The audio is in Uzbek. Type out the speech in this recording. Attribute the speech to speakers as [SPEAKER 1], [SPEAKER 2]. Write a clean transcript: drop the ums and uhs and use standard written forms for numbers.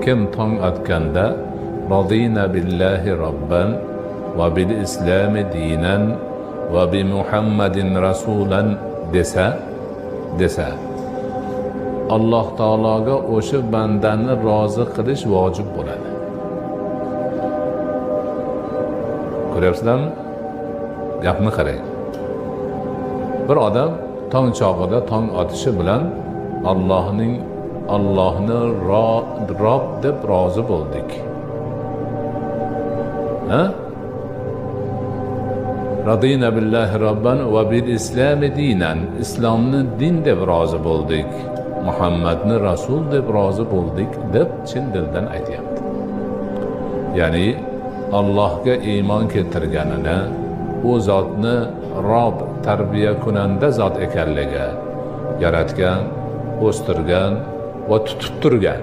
[SPEAKER 1] Kim tong otganda "Radina billahi robban va bil islami dinan va bi Muhammadin rasulan" desa, Alloh taologa o'sha bandani rozi qilish vojib bo'ladi. Ko'ryapsizlarmi? Gapni qarang. Bir odam tong chog'ida, tong otishi bilan Allohni Rob deb rozi bo'ldik. Ha? Radina billahi robban va bil islami dinan. Islomni din deb rozi bo'ldik. Muhammadni rasul deb rozi bo'ldik deb chin dildan aytyapti. Ya'ni Allohga iymon keltirganini, u zotni Rob, tarbiya kunanda zot ekanligi, yaratgan, o'stirgan va tutib turgan.